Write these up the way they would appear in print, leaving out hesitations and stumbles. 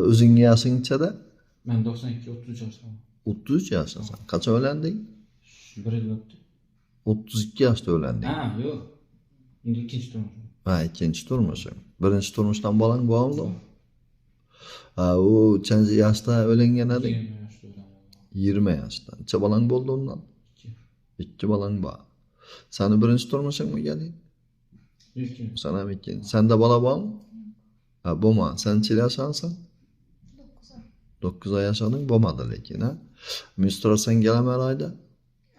O'zingni yoshing nechada? Men 92, 33 yoshdaman. 33 yoshdasan. Qachon uylanding? Shu bir yil o'tdi. 32 yoshda uylanding. Ha, yo'q. Endi ikkinchi turmushim. Ha, ikkinchi turmushing. Birinchi turmushdan bolang bormi? Ha, u nechanchi yoshda uylangan eding? 20 yoshda uylanganman. 20 yoshda. Necha bolang bo'ldi undan? 2. 2 bolang bor. Sani birinchi turmushingmi keling? Ikkinchi. Sen ham ikkinchi. Senda bola bormi? Ha, bo'lma. Sen necha yoshdasan? 9 ay. 9 oy yashading, bo'lmadi lekin, ha? Menstruatsiyan keladimi har oyda?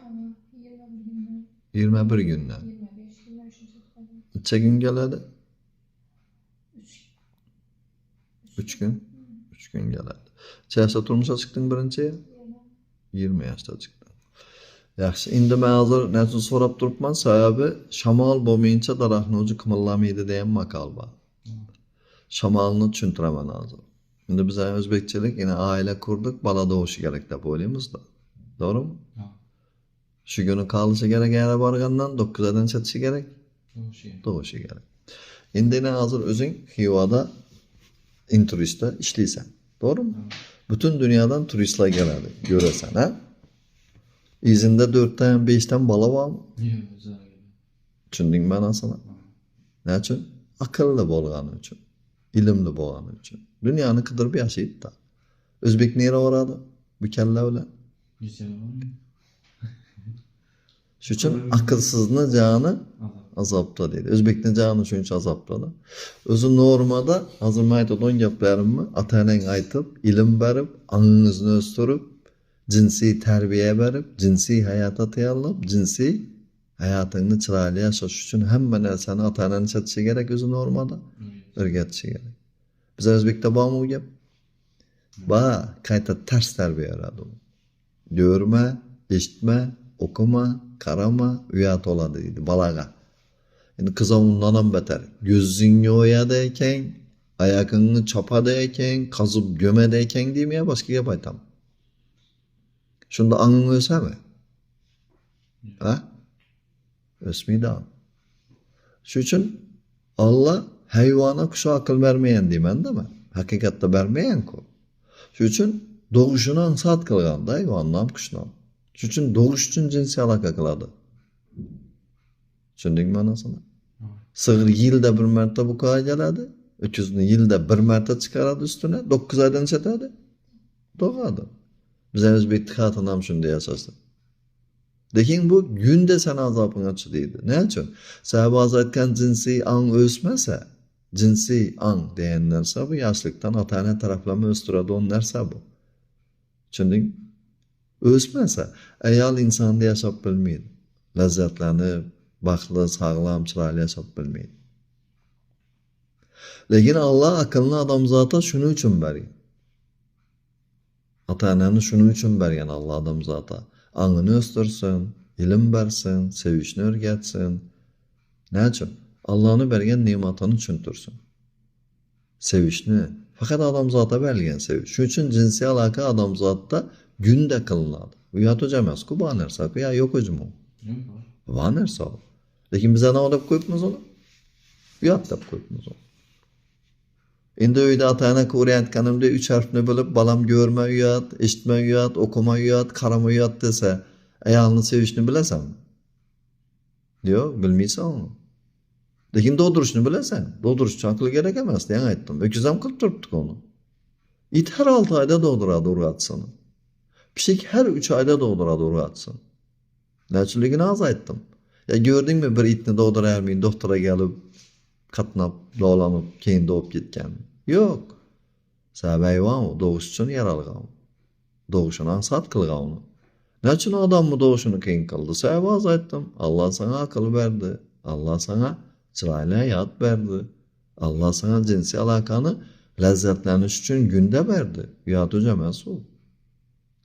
Ama 21 günden. 21 günden. 25, 23. falan. Necha kun keladi? 3. 3 kun. 3 kun keladi. Necha yoshda turmushga chiqding birinchi? 20. 20 yoshda chiqding. Yaxshi, endi men hozir nachun so'rab turibman, sababi shamol bo'lmayincha daraxtni uchi qimirlamaydi degan maqol bor. Shamolni tushuntiraman hozir. Endi biz ham o'zbekchilik, endi oila qurdik, bola tug'ishi kerak deb o'ylaymiz-da. To'g'rimi? Ha. Shu kuni qolishi kerak, yana borgandan 9 oydan chetishi kerak, Tug'ishi. tug'ishi kerak. Endi yana hozir o'zing Xivada inturistda ishlaysan. To'g'rimi? Butun dunyodan turistlar keladi, ko'rasan, ha? Izinda 4 dan 5 dan bola bormi? Yo'q, o'zlari keladi. Tushundingmi ma'nosini? Nechun? Aqlli bo'lgani uchun, ilmli bo'lgani uchun. Dunyoni qidirib yashaydi-da. O'zbek nera boradi bu kalla bilan? Necha bormi? Shu uchun aqlsizni joni Azob. azobda deydi. O'zbekning joni shuncha azobda. O'zi normada hozir men aytadigan gaplarimni ota-onang aytib, ilm berib, ongingizni o'stirib, jinsiy tarbiya berib, jinsiy hayotga tayyorlab, jinsiy hayotingni chiroyli yashash uchun hamma narsani ota-onani chatishi kerak o'zi normada, o'rgatishi kerak. Biz o'zbekda bormi u gap? Bor, qayta tars tarbiya beradi u. Ko'rma, eshitma, o'qima, qarama, uyat bo'ladi deydi bolaga. Endi qiz undan ham betar. Ko'zingni o'yadi ekan, oyog'ingni chopadi ekan, qazib gö'madi ekan deymi yo boshqa gap aytaman. Shunda onging o'sami? Ha? O'smaydi ang. Shu uchun Alloh hayvonga qush aql bermagan deyman-da men. Haqiqatda bermagan-ku. Shu uchun tug'ishini ansat qilganda hayvonni ham qushni ham. Shu uchun tug'ish uchun jinsiy aloqa qiladi. Tushundingmi ma'nosini? Sigir yilda bir marta buqaga keladi, o'kizni yilda bir marta chiqaradi ustuna, 9 oydan chetadi, tug'adi. Biz ham o'zbek xotini ham shunday yashashdi. Lekin bu gunda seni azobingga chidaydi. Nima uchun? Sababi hozir aytgan jinsiy ang o'smasa, jinsiy ang degan narsa bu yoshlikdan ota-ona taraflama o'stiradigan narsa bu. Tushundingmi? O'smasa ayol insonda yashab bilmaydi. Lazzatlanib, baxtli, sog'lom, chiroyli yashab bilmaydi. Lekin Alloh aqlni odamzotga shuning uchun bergan. Ota-onani shuning uchun bergan Alloh odamzotga. Angini o'stirsin, ilm bersin, sevishni o'rgatsin. Nima uchun? Allohning bergan ne'matini tushuntirsin. Sevishni faqat odamzotga berilgan sevish. Shuning uchun jinsiy aloqa odamzotda gunda qilinadi. Uyat o'zi emas-ku bu narsa, ya yo'q o'zimi u? Yo'q, bor. Bor narsa u. Lekin biz nima deb qo'yibmiz uni? Uyat deb qo'yibmiz uni. Endi uyda ota-ona ko'rayotganimda 3 harfni bilib, balam ko'rma uyat, eshitma uyat, o'qima uyat, qarama uyat desa, ayolni sevishni bilasanmi? Yo'q, bilmaysan uni. Lekin tug'dirishni bilasan. Tug'dirish uchun aql kerak emas, degan aytdim. Öküz ham qilib turibdi uni. It har 6 oyda tug'diradi urg'achisini. Pishik har 3 oyda tug'diradi urg'achisini. Nachunligini hozir aytdim. Ya ko'rdingmi bir itni tug'dirarmay doktorga kelib, qatnab, davolanib, keyin tug'ib ketgan? Yo'q. Sababi hayvon u, tug'ish uchun yaralgan. Tug'ishini ansat qilgan uni. Nachun odamni tug'ishini qiyin qildi? Sababi hozir aytdim. Alloh sana aql berdi. Alloh sana chiroyli hayot berdi. Alloh sana jinsiy aloqani lazzatlanish uchun gunda berdi. Uyat o'zi emas u.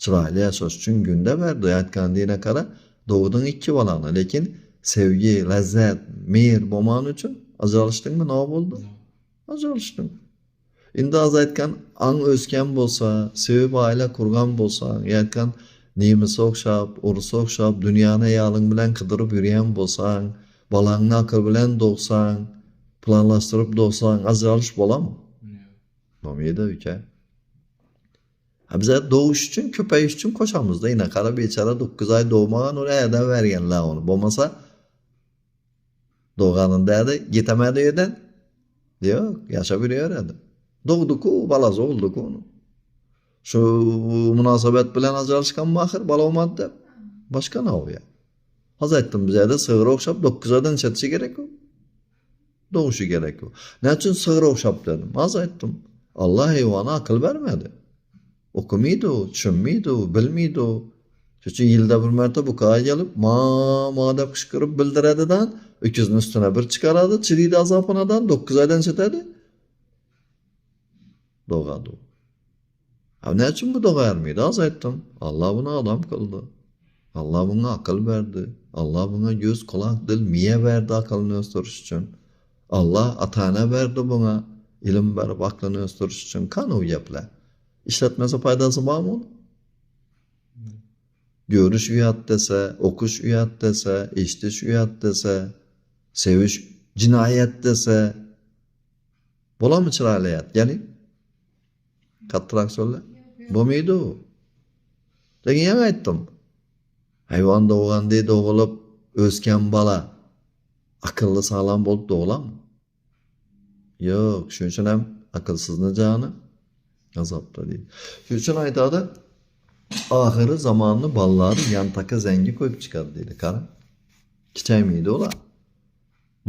Chiroyli yashash uchun gunda berdi. Aytgandingga qara, tug'ding 2 bolani, lekin sevgi, lazzat, mehr bo'lmagani uchun ajralishdingmi? Nima bo'ldi? Ajralishding. Endi hozir aytgan ang o'sgan bo'lsa, sevib oila qurgan bo'lsang, aytgan nemisi o'xshab, o'risi o'xshab, dunyoni ayoling bilan qidirib yurgan bo'lsang, bolangni aql bilan tug'sang, planlashtirib tug'sang, ajralish bo'ladimi? Yo'q. Bo'lmaydi uka. Ha, biza doğuş uchun, ko'payish uchun qo'shamizda. Ina qara bechora 9 oy doğmagan, uni qayerdan berganlar uni. Bo'lmasa doğganında edi, yetemedi yerdan. Yo'q, yashab yuraveradi. Doğdu-ku, balasi oldu-ku uni. Shu munosabat bilan ajralishganmi axir, bola olmadi deb. Boshqa nima ya? Hozir aytdim, bizada sig'ir o'xshab 9 oydan ishatishi kerak u. Doğuşu kerak u. Ne uchun sig'ir o'xshab dedim? Hozir aytdim. Alloh hayvona aql bermadi. O'qimaydi u, tushunmaydi u, bilmaydi u. Shuning uchun yilda bir marta buqaga kelib, ma ma deb qichqirib bildiradidan, öküzni ustuna bir chiqaradi, chidaydi azobinadan, 9 oydan ishatadi. Doğadi u. Ha, ne uchun bu doğarmaydi? Hozir aytdim. Alloh buni odam qildi. Alloh bunga aql berdi. Alloh bunga ko'z, quloq, dil, miya berdi aqlni o'stirish uchun. Alloh ota-ona berdi bunga, ilm berib aqlini o'stirish uchun. Qani u gaplar? Ishlatmasa foydasi bormi uni? Ko'rish uyat desa, o'qish uyat desa, eshitish uyat desa, sevish jinoyat desa, bo'ladimi chiroyli hayot? Keling. Qattiqroq so'zla. Bo'lmaydi u. Lekin yana aytdim. Hayvon doğgandek doğulib o'sgan bola aqlli sog'lom bo'lib tug'iladimi? Yo'q, shuning uchun ham aqlsizni joni azobda deydi. Shuning uchun aytadi, oxiri zamonni bolalari yantaka zangi qo'yib chiqadi deydi. Qara. Kichaymaydi ular.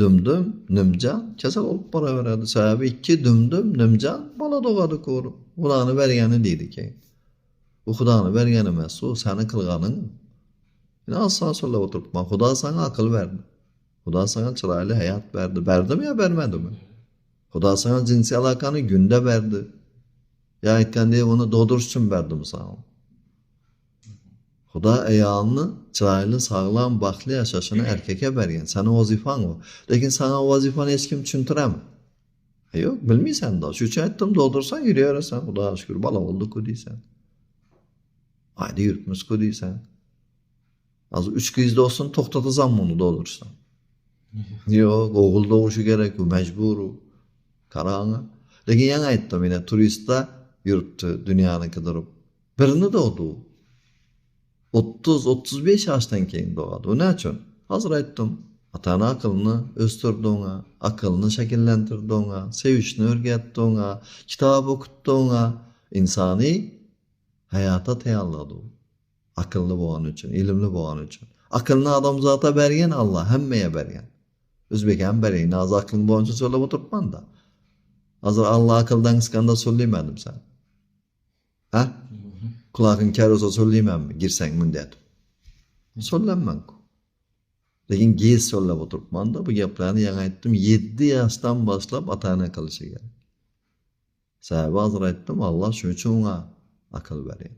Dumdum, nimjon kasal bo'lib boraveradi. Sababi ikki dumdum, nimjon bola tug'adi ko'rib. Ularni bergani deydi keyin. U Xudoni bergani emas, u seni qilganing. Yine asla so'lab o'tiribman. Xudo sana aql berdi. Xudo sana chiroyli hayot berdi. Berdimi yo bermadimi? Xudo sana jinsiy aloqani gunda berdi. Ya aytgandek uni tug'dirish uchun berdimi sana? Xudo ayolni chiroyli, sog'lom, baxtli yashashini erkakka bergan. Seni vazifang u. Lekin sana vazifani hech kim tushuntiradimi? Yo'q, bilmaysan da. Shu uchun aytdim, tug'dirsang yuraverasan. Xudoga shukr, bola oldi-ku deysan. Ayda yuribmiz-ku deysan. Hozir 3 qiz doğsun, to'xtatasanmi uni tug'dirishdan? Yo'q, o'g'il tug'ishi kerak u, majbur u. Qarang. Lekin yana aytdim, yana turistda yuribdi dunyoni qidirib. Birini tug'di u. 30-35 yoshdan keyin tug'adi. U ne uchun? Hozir aytdim. Ota-ona aqlini o'stirdi unga, aqlini shakllantirdi unga, sevishni o'rgatdi unga, kitob o'qitdi unga, insoniy hayotga tayyorladi u. Aqlli bo'lgani uchun, ilmli bo'lgani uchun. Aqlni odamzotga bergan Alloh, hammaga bergan. O'zbek ham bergan. Hozir aqling bo'lgan uchun so'zlab o'tiribman-da. Hozir Alloh aqldan qisqanda so'zlaymadim sen. Ha? Qulog'ing kar bo'lsa so'zlaymanmi? Girsang bunday deb. So'zlanman-ku. Lekin gez so'zlab o'tiribman-da, bu gaplarni yana aytdim, 7 yoshdan boshlab ota-ona qilishi kerak. Sababi hozir aytdim, Alloh shuning uchun unga aql bergan.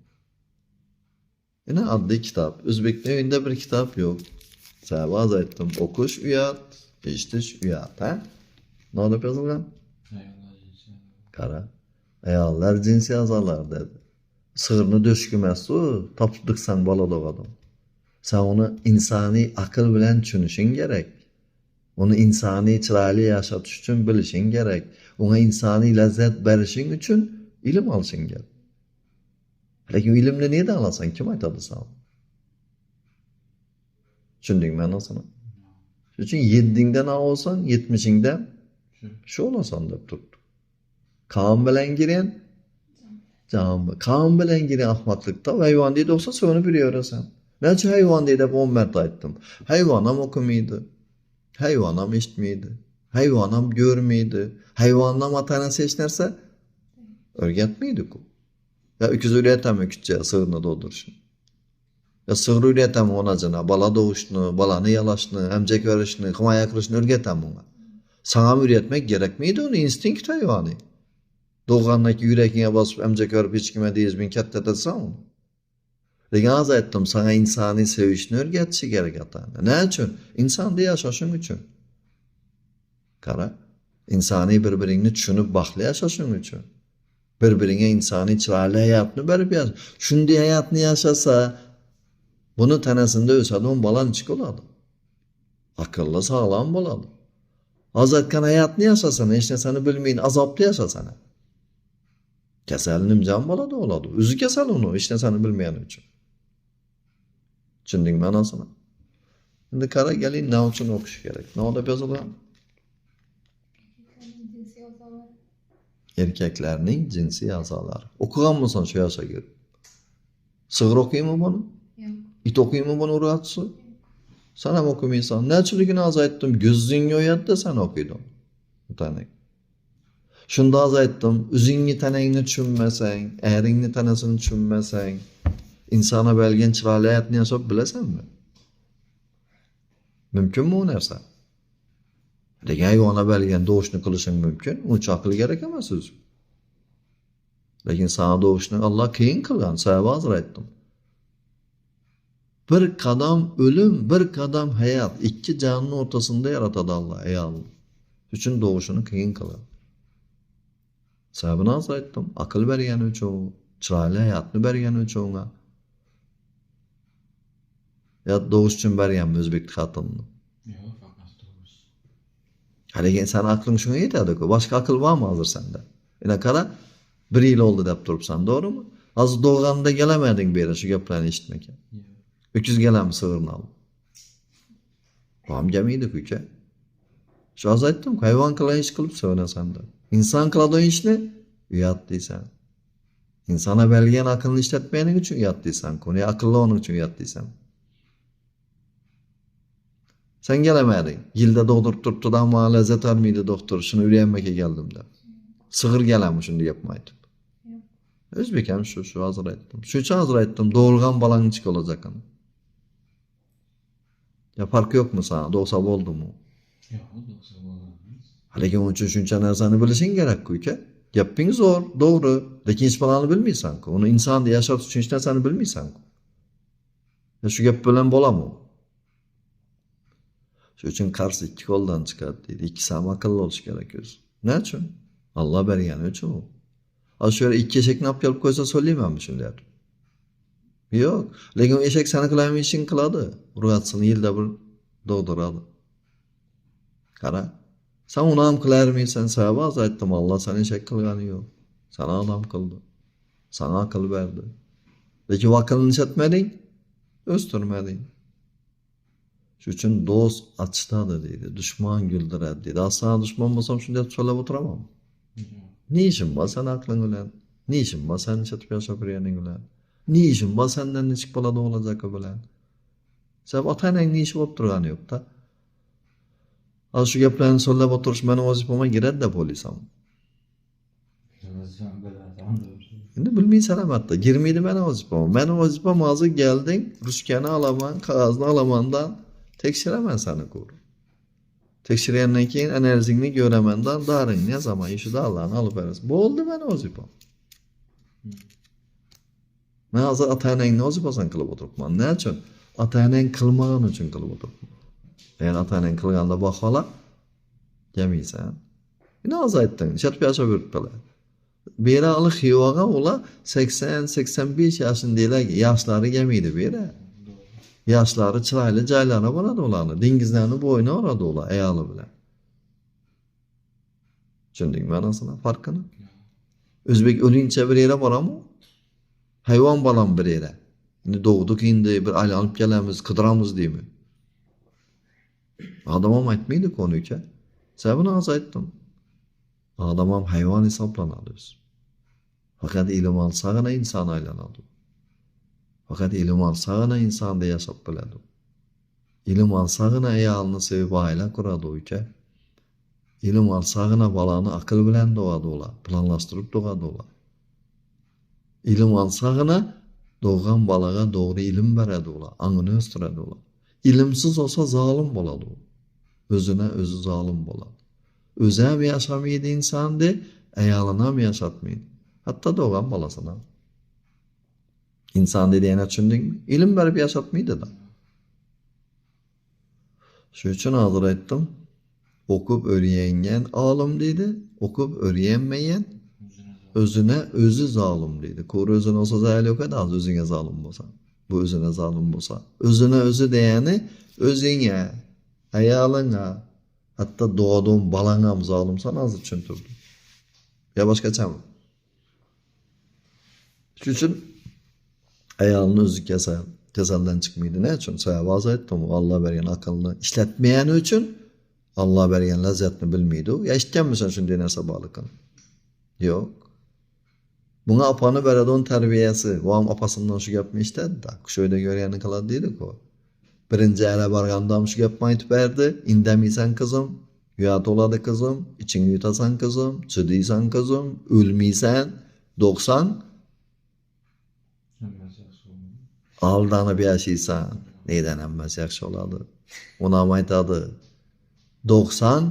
Yine adli kitob. O'zbekning uyida bir kitob yo'q. Sababi hozir aytdim, o'qish uyat, eshitish uyat, ha? Nima deb yozilgan? Qara. Ayollar jinsiy a'zolar dedi. Sig'irni do'shki emas u, topib diqsang bola tug'adi. Sen uni insoniy aql bilan tushunishing kerak. Uni insoniy chiroyli yashatish uchun bilishing kerak. Unga insoniy lazzat berishing uchun ilm olishing kerak. Lekin ilmni nerdan olasan? Kim aytadi sana? Tushundingmi ma'nosini? Shuning uchun 7-ingdan olsang, 70-ingdan shu olasan deb turibdi. Qon bilan giren, jon, qon bilan giren ahmoqlikda hayvon deydi olsa so'ni bilaverasan. Necha hayvon deydi deb 10 marta aytdim. Hayvon ham o'qimaydi. Hayvon ham eshitmaydi. Hayvon ham ko'rmaydi. Hayvondan ham ota-onasi hech narsa o'rgatmaydi-ku. Ya öküz o'rgatami o'kizcha sig'irni tug'dirishni? Ya sig'ir o'rgatami onajana bola tug'ishni, bolani yalashni, emjak berishni, himoya qilishni o'rgatami unga? Sana ham o'rgatmak kerakmiydi uni instinkt hayvoni. Tug'gandan keyin yuragingga bosib emjak berib hech kimga degizmay katta etasan uni. Lekin hozir aytdim, sana insoniy sevishni o'rgatishi kerak ota-ona. Nima uchun? Insonda yashashing uchun. Qara, insoniy bir-biringni tushunib baxtli yashashing uchun. Bir-biringga insoniy chiroyli hayotni berib yash. Shunday hayotni yashasa, buni tanasida o'sadi, bola nechuk bo'ladi? Aqlli, sog'lom bo'ladi. Hozir aytgan hayotni yashasan, hech narsani bilmayin, azobda yashasan. Kasal nimjon bola tug'iladi. O'zi kasal uni, hech narsani bilmagani uchun. Tushundingmi ma'nosini? Endi qara, keling, nima uchun o'qish kerak? Nima deb yozilgan? Erkaklarning jinsiy a'zolari. Erkaklarning jinsiy a'zolari. O'qiganmisan shu yoshga kelib? Sig'ir o'qiymi buni? Yo'q. It o'qiymi buni urg'atchisi? Sen ham o'qimaysan. Nechiligini hozir aytdim, ko'zingga uyatda sen o'qiyding. Ota-onang. Shunda hozir aytdim, o'zingni tanangni tushunmasang, eringni tanasini tushunmasang, insona bergan chiroyli hayotni yashab bilasanmi? Mumkinmi u narsa? Lekin hayvona bergan doğuşni qilishing mumkin. Uncha aql kerak emas o'zi. Lekin sana doğuşni Alloh qiyin qilgan, sababi hozir aytdim. Bir qadam o'lim, bir qadam hayot, ikki jonning o'rtasida yaratadi Alloh ayolni. Uchun doğuşini qiyin qiladi. Sababini hozir aytdim. Aql bergani uchun, chiroyli hayotni bergani uchun unga. Ya doğuş uchun berganmi o'zbek xotinini? Yo'q, faqat tug'ish. Haligi sen aqling shunga yetadi-ku. Boshqa aql bormi hozir senda? Ena qara, 1 yil oldi deb turibsan, to'g'rimi? Hozir doğganda kelamading bu yerga shu gaplarni eshitmagan. Yo'q. Öküz gelami sığırını alıp? Ham gelmeydi uka. Shu hozir aytdim, hayvon qilgan ish qilib sevinasan deb. Inson qiladigan ishni uyat deysan. Insona berilgan aqlni ishlatmaganing uchun uyat deysan. Uni aqlli uning uchun uyat deysan. Sen kelamading. Yilda tug'dirib turibdi, ammo lazzat olmaydi doktor. Shuni o'rganmaka keldim deb. Sig'ir kelami shuni gapni aytib. Yo'q. O'zbek ham shu hozir aytdim. Shu uchun hozir aytdim, doğurgan balang nechik olacak ana. Ya farkı yo'qmi sana? Doğsa bo'ldimi? Yo'q, tug'sa bo'lamiz. Lekin uning uchun shuncha narsani bilishing kerak-ku uka. Gaping zo'r, to'g'ri, lekin hech balani bilmaysan-ku. Uni insonni yashash uchun hech narsani bilmaysan-ku. Ya shu gap bilan bo'ladimi? Shu uchun qarz ikki qo'ldan chiqadi deydi. Ikkisi ham aqlli bo'lishi kerak o'zi. Nima uchun? Alloh bergani uchun u. Hozir shu yerga ikki eshakni olib kelib qo'ysa so'laymanmi shunday deb? Yo'q, lekin u eshak seni qilgan ishing qiladi. Urg'atsini yilda bir tug'diradi. Qara, sen uni ham qilarmaysan, sababi hozir aytdim, Alloh seni eshak qilgani yo'q. Seni odam qildi. Sana aql berdi. Lekin u aqlni ishlatmading, o'stirmading. Shu uchun do'st achitadi deydi, dushman guldiradi deydi. Aslida dushman bo'lsam shunday deb so'lab o'tiraman. Yo'q. Ne ishim bor seni aqling bilan? Ne ishim bor seni ishlatib yashab yurganing bilan? Ne ishim bor sendan nechik bola tug'ilajagi bilan? Sabab ota-onangning ishi bo'lib turgani yo'q-da. Hozir shu gaplarni so'lab o'tirish meni vazifamga kiradi deb o'ylaysan. Vazifam bilmasam to'g'risi. Endi bilmaysan albatta. Girmaydi meni vazifam. Meni vazifam hozir kelding, ruchkani olaman, qog'ozni olamandan tekshiraman seni ko'rib. Tekshirgandan keyin analizingni ko'ramandan doringni yozaman, shu dorilarni olib berasan. Bo'ldi meni vazifam. Men hozir ota-onangni vazifasini qilib o'tiribman. Nima uchun? Ota-onang qilmagani uchun qilib o'tiribman. Agar ota-onang qilganda bahola kelmaysan. Endi hozir aytding, ishlatib yashab yuribdilar. Bu yerga olib Xivaga ular 80-85 yoshındalar, yoshlari kelmaydi bu yerga. Yoshlari chiroyli joylarga boradi ularni, dengizlarni bo'yina boradi ular ayoli bilan. Tushundingmi ma'nosini, farqini? O'zbek o'lincha bir yerga boradimi? Hayvon bolam bir yerga. Endi tug'dik endi bir aylanib kelamiz, qidiramiz deymi? Odam ham aytmaydi-ku uni uka. Sababini hozir aytdim. Odam ham hayvon hisoblanadi o'zi. Faqat ilm olsagina inson aylanadi. Faqat ilm olsagina insonda yashab biladi. Ilm olsagina ayolini sevib oila quradi uka. Ilm olsagina bolani aql bilan tug'adi ular, planlashtirib tug'adi ular. Ilm olsagina tug'gan bolaga to'g'ri ilm beradi ular, ongini o'stiradi ular. Ilmsiz olsa zolim bo'ladi u. O'zine o'zi zolim bo'ladi. O'zi ham yashamaydi insonni, ayolini ham yashatmaydi. Hatto tug'gan bolasini ham. Inson dedi yana tushundingmi? Ilm berib yashatmaydi-da. Shu uchun hozir aytdim, o'qib o'rgangan olim deydi, o'qib o'rganmagan o'zine o'zi zolim deydi. Ko'ri o'zini olsa zayli yo'q edi, hozir o'zingga zolim bo'lsa. Bu o'zine zolim bo'lsa. O'zine o'zi degani o'zingga, ayolingga, hatto tug'adigan bolang ham zolimsan, hozir tushuntirdim. Ya boshqachami? Shuning uchun ayolni o'zi kasal, kasaldan chiqmaydi. Ne uchun? Sababi hozir aytdim, Alloh bergan aqlni ishlatmagani uchun Alloh bergan lazzatni bilmaydi u. Eshitganmisan shunday narsa borligini? Yo'q. Bunga opani beradigan tarbiyasi, u ham opasidan shu gapni eshitadi-da. Shu uyda ko'rganini qiladi deydi-ku. Birinchi ara borganda ham shu gapni aytib berdi. Indamaysan qizim, uyat bo'ladi qizim, ichingni yutasan qizim, chidaysan qizim, o'lmaysan, 90 Hammasi yaxshi bo'ladi. Aldanib yashaysan. Neydan hammasi yaxshi bo'ladi? Uni ham aytadi. 90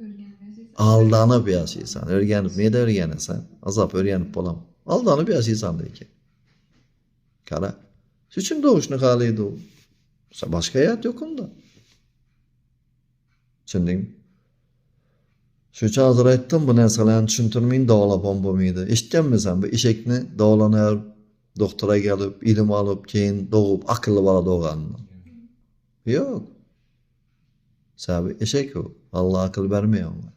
O'rganib yashaysan. Aldanib yashaysan. O'rganib, neda o'rganasan? Azob o'rganib bolam. Aldanib yashaysan lekin. Qara. Shu uchun tug'ishni xohlaydi u. Boshqa hayot yo'q unda. Tushundingmi? Shuning uchun hozir aytdim, bu narsalarni tushuntirmang, davolab ham bo'lmaydi. Eshitganmisan bu eshakni davolanib, doktorga kelib, ilm olib, keyin tug'ib, aqlli bola tug'ganini? Yo'q. Sababi eshak u. Alloh aql bermagan unga.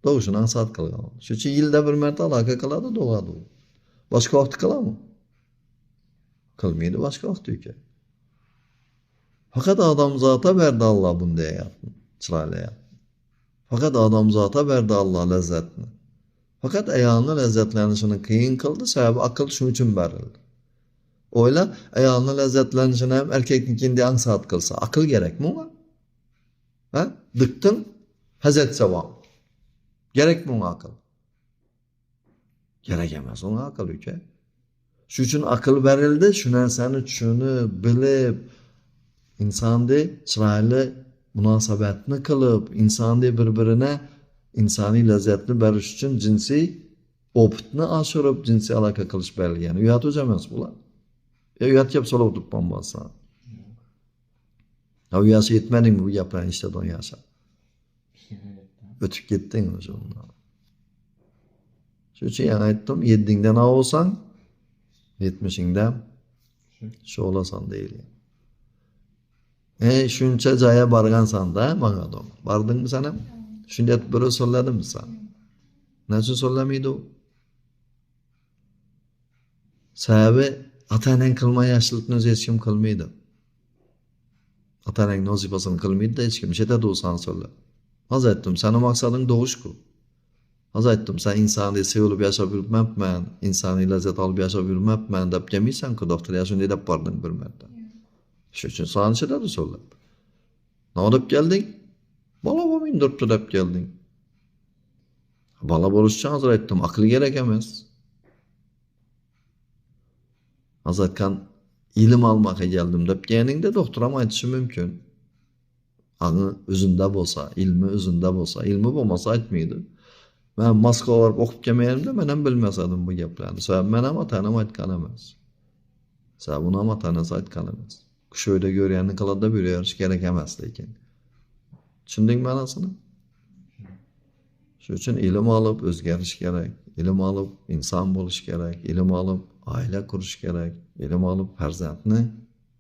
Tug'ishini ansat qilgan. Shuning uchun yilda bir marta aloqa qiladi, tug'adi u. Boshqa vaqt qiladimi? Qilmaydi boshqa vaqt uka. Faqat odamzotga berdi Alloh bunday hayotni, chiroyli hayotni. Faqat odamzotga berdi Alloh lazzatni. Faqat ayolni lazzatlanishini qiyin qildi, sababi aql shuning uchun berildi. O'yla, ayolni lazzatlanishini ham erkaknikindek ansat qilsa, aql kerakmi unga? Ha? Diqding, hazat savob. Kerakmi unga aql? Kerak emas unga aql uka. Shuning uchun aql berildi, shu narsani tushunib, bilib, insondek chiroyli munosabatni qilib, insondek bir-birini insoniy lazzatni berish uchun jinsiy opitni oshirib, jinsiy aloqa qilish berilgan. Uyat o'zi emas bular. Uyat gap solib o'tiribman bo'lsa. Ya u yoshga yetmadingmi bu gaplarni eshitadigan yoshga? O'tib ketding o'zi undan. Shuning uchun yana aytdim, 7-ingdan olsang, 70-ingda shu olasan deyilgan. Shuncha joyga borgansan-da, manga dom. Bordingmi sen ham? Shunday aytib birov so'zladimi sen? Nima uchun so'zlamaydi u? Sababi ota-onang qilmagan yaxshilikni o'zi hech kim qilmaydi. Ota-onangning vazifasini qilmaydi-da hech kim. Ishatadi u seni so'zlab. Hozir aytdim, seni maqsading tug'ish-ku. Hozir aytdim, sen insoniy sevilib yashab yurmabman, insoniy lazzat olib yashab yurmabman deb kelmaysan-ku, doktor ya shunday deb bording bir marta. Shu uchun seni ishatadi so'zlab. Nima deb kelding? Bola bo'lmayin turibdi deb kelding. Bola bo'lish uchun hozir aytdim, aql kerak emas. Hozir aytgan ilm olmoqqa keldim deb kelganingda doktor ham aytishi mumkin. Aqli o'zida bo'lsa, ilmi o'zida bo'lsa, ilmi bo'lmasa aytmaydi. Men Moskvaga borib o'qib kelmaganimda men ham bilmas edim bu gaplarni. Sababi men ham ota-onam aytgan emas. Sababi uni ham ota-onasi aytgan emas. Shu uyda ko'rganini qiladi deb yuraverish kerak emas lekin. Tushundingmi ma'nosini? Shuning uchun ilm olib o'zgarish kerak, ilm olib inson bo'lish kerak, ilm olib oila qurish kerak, ilm olib farzandni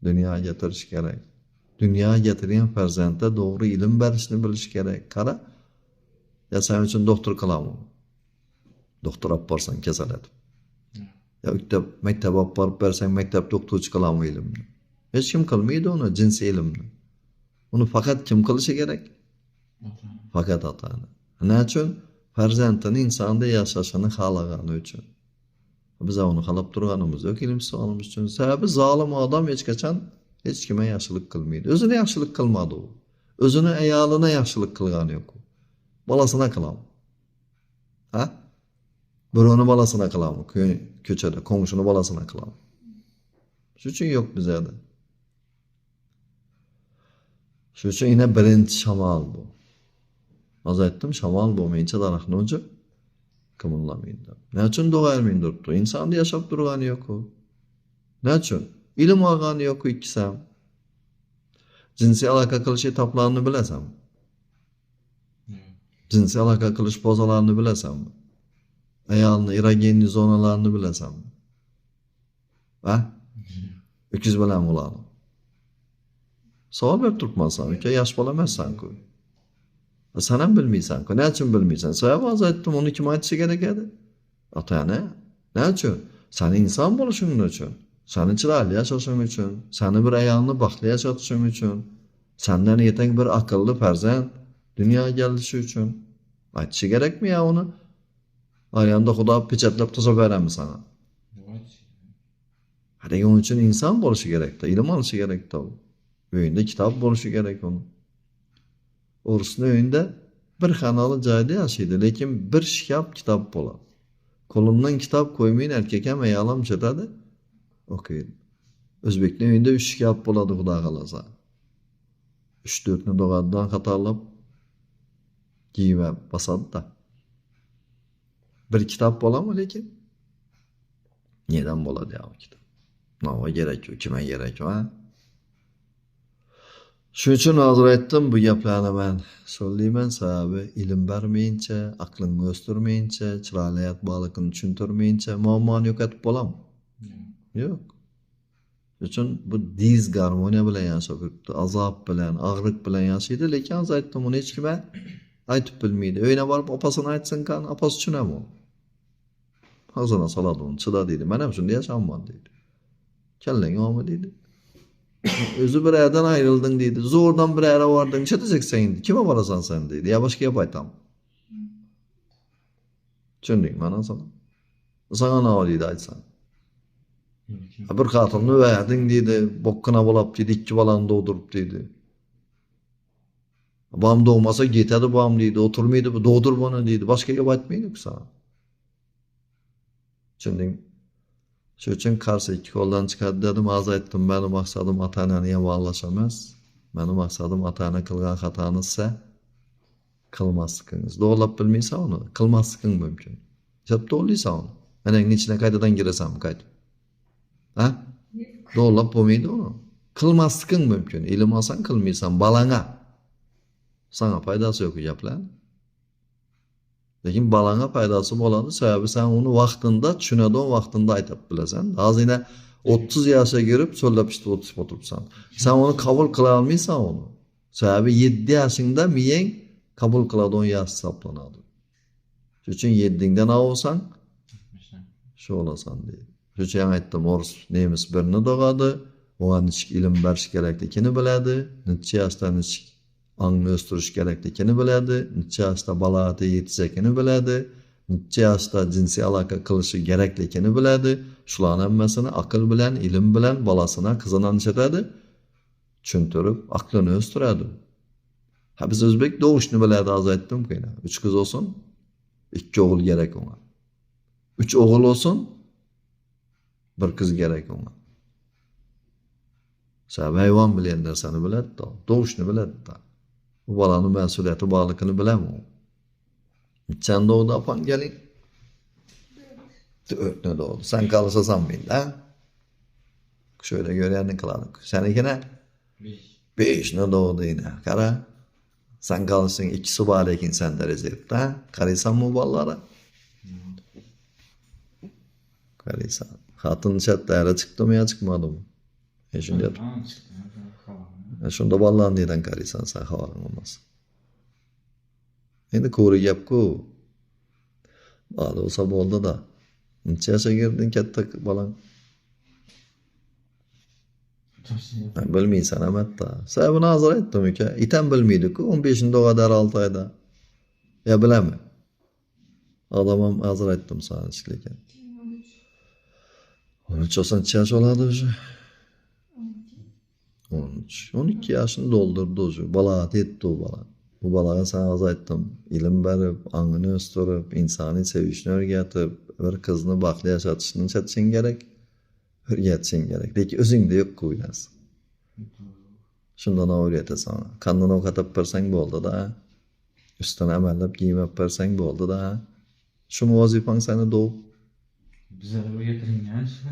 dunyoga keltirish kerak. Dunyoga keltirgan farzandga to'g'ri ilm berishni bilish kerak. Qara, ya sen uchun doktor qilaman. Doktor olib borsang kasal etib. Ya maktab olib borib bersang maktabda o'qituvchi qilaman ilmni. Hech kim qilmaydi uni, jinsiy ilmni. Uni faqat kim qilishi kerak? Faqat ota-ona. Nima uchun? Farzandini insonda yashashini xohlagani uchun. Biz uni xohlab turganimiz yo'q, ilm olamiz uchun. Sababi zolim odam hech qachon hech kimga yaxshilik qilmaydi. O'zini yaxshilik qilmadi u. O'zini ayolina yaxshilik qilgani yo'q u. Bolasina qilami? Ha? Birovni bolasina qilami? Ko'chada qo'ng'ishini bolasina qilami? Shuning uchun yo'q bizada. Shuning uchun yana birinchi shamol bu. Hozir aytdim, shamol bo'lmayincha daraxtni uchi qimirlamaydi. Nima uchun dog'armay turibdi? Insonda yashab turgani yo'q u. Nima uchun? Ilm olgani yo'q u ikkisi ham. Jinsiy aloqa qilish etoplarini bilasanmi? Jinsiy aloqa qilish pozalarini bilasanmi? Ayolni erogenli zonalarini bilasanmi? Ha? Öküz bilan ularni. Savol berib turibman san, uka, yosh bola emassan-ku. Sen ham bilmaysan-ku. Nima uchun bilmaysan? Sababi hozir aytdim, uni kim aytishi kerak edi? Ota-ona. Nima uchun? Sani inson bo'lishing uchun, sani chiroyli yashashing uchun, sani bir ayolni baxtli yashatishing uchun, sandan ertaga bir aqlli farzand dunyoga kelishi uchun. Aytishi kerakmi ya uni? Ayanda Xudo pechatlab tashlab berami sana? Lekin uning uchun inson bo'lishi kerakda, ilm olishi kerakda u. Uyida kitob bo'lishi kerak uni. O'risni uyida bir xonali joyda yashaydi, lekin bir shkaf kitob bo'ladi. Qo'limdan kitob qo'ymayin, erkak ham ayol ham chetadi, o'qiydi. O'zbekning uyida 3 shkaf bo'ladi, Xudo xohlasa. 3-4ni dog'adan qatorlab kiyib bosadi-da. Bir kitob bo'ladimi lekin? Nedan bo'ladi ya o kitob? Nima kerak u, kimga kerak u, ha? Shuning uchun hozir aytdim, bu gaplarni men so'zlayman, sababi ilm bermayincha, aqlingni o'stirmayincha, chiroyli hayot borligini tushuntirmayincha muammoni yo'qotib bo'ladimi? Yo'q. Shuning uchun bu disgarmoniya bilan yashab yuribdi, azob bilan, og'riq bilan yashaydi, lekin hozir aytdim, uni hech kim aytib bilmaydi. Uyina borib opasini aytsin, qani opasi tushunami? Og'zina soladi uni, chida deydi. Men ham shunday yashaman deydi. Kallang olma deydi. O'zi bir yerdan ayrıldın deydi. Zo'rdan bir yere vardın. Chetacaksan endi. Kime borasan sen deydi. Ya boshqa gap aytaman. Tushundingmi mana sana? Sana nima deydi aytsan? Bir xotinni verding deydi. Boqqina bo'lib deydi. 2 bolani doğdirib deydi. Bam doğmasa ketadi bam deydi. O'tirmaydi. Bu doğdir buni deydi. Boshqa gap aytmaydi-ku sana. Tushundingmi? Shuning uchun qarshi ikki qo'ldan chiqadi dedim. Hozir aytdim, meni maqsadim ota-onani yomonlash emas. Meni maqsadim ota-ona qilgan xatoni siz qilmasligingiz. To'g'rilab bilmaysan uni, qilmasliging mumkin. Sen to'g'rilaysan uni. Onangning ichidan qaytadan kirasanmi qaytib? Ha? To'g'rilab bo'lmaydi uni. Qilmasliging mumkin. Ilm olsang qilmaysan balanga. Sana foydasi yo'q gaplar. Lekin balanga foydasi bo'ladi, sababi sen uni vaqtida tushunadigan vaqtida aytib bilasan. Hozir yana 30 yoshga kirib so'zlab ishitib o'tiribsan. Sen uni qabul qila olmaysan uni. Sababi 7 yoshingda miyang qabul qiladigan yosh hisoblanadi. Shuning uchun 7ingdan olsang shu olasan deydi. Shuning uchun aytdim, o'ris nemis birini dog'adi, unga nechik ilm berish kerakligini biladi, necha yoshda nechik ongni o'stirish kerakligini biladi, necha yoshda balog'atga yetishini biladi, necha yoshda jinsiy aloqa qilishi kerakligini biladi. Shularning hammasini aql bilan, ilm bilan bolasina, qizina nishatadi, tushuntirib, aqlini o'stiradi. Ha, biz o'zbek doğuşni biladi, hozir aytdim-ku, 3 qiz olsun, 2 o'g'il kerak unga. 3 o'g'il olsun, 1 qiz kerak unga. Sababi hayvon bilgan narsani biladi-da, doğuşni biladi-da. Bu bolani mas'uliyati borligini bilaman u. Nechani doğdu apan gelin? 4'ünü doğdu. Sen kalırsa mıydı ha? Şöyle görenini kıladık. Seninki ne? 5. 5'ini doğdu yine. Kara. Sen kalırsın 2'si var lekin sen de rezervde. Ha? Qaraysan mı ballara? Qaraysan. Xatın chatlara çıktı mı ya çıkmadı mı? Şimdi shunda bolalarni neydan qaraysan sen xabaring bo'lmasa. Endi ko'ri gap-ku. Bali bo'lsa bo'ldi-da. Necha yoshga kirding katta bolang? Bilmaysan ham hatto. Sen buni hozir aytdim uka. It ham bilmaydi-ku. 15-ni tug'adi har 6 oyda. Ya bilami? Odam ham hozir aytdim sana lekin. 13 olsa necha yosh bo'ladi o'zi? 13, 12 yaşını doldurdu o. Balaat etti o bala. Bu balaga sana hozir aytdim. Ilm berib, ongini o'stirib, insoniy sevishni o'rgatib, bir qizni baxtli yashatishni chatishing kerak, o'rgatishing kerak. Lekin o'zingda yo'q-ku u narsa. Shundan o'rgatasan. Qandini ovqat olib bersang bo'ldi-da. Ustini amallab kiyim olib bersang bo'ldi-da. Shumi vazifang seni doğup? Bizlar o'rgatilgan shu.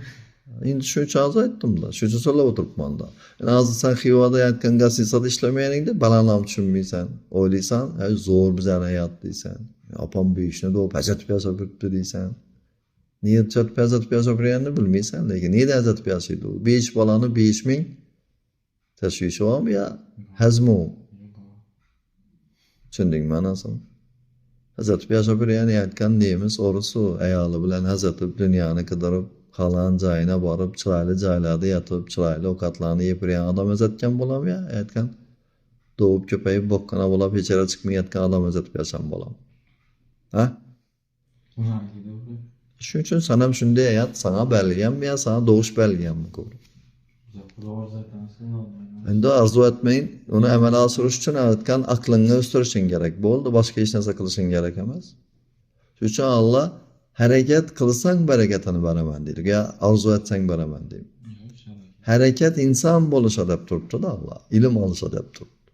Endi shuning uchun hozir aytdim-da, shuning uchun so'rab o'tiribman-da. Endi hozir sen Xivada aytgan gazitsada ishlamaganingda balani ham tushunmaysan. O'ylaysan, zo'r bizani hayot deysan. Opam bu ishni doğup ajratib yashab yuribdi deysan. Niye ajratib yashab yurganini bilmaysan, lekin nega ajratib yashaydi u? 5 bolani 5000 tashvishi bormi ya hazmi u? Tushundingmi anasini? Hazratib yashab yurgani aytgan nemis o'risi ayoli bilan hazratib dunyoni qidirib xohlagan joyina borib, chiroyli joylarda yotib, chiroyli ovqatlarni yeb yurgan odam o'zatgan bo'ladimi yo aytgan doğup ko'payib boqqana bo'lib hech yerga chiqmayotgan odam o'zatib yasham bo'ladimi? Ha? Shuning uchun san ham shunday hayot sana berilganmi yo sana doğuş berilganmi? Endi orzu etmeyin, uni amalga oshirish uchun aytgan aqlingni o'stirishing kerak. Bo'ldi, boshqa hech narsa qilishing kerak emas. Shuning uchun Alloh harakat qilsang barakatini beraman deydi. Ya orzu etsang beraman deydi. Harakat inson bo'lishi deb turibdi-da Alloh, ilm olishi deb turibdi.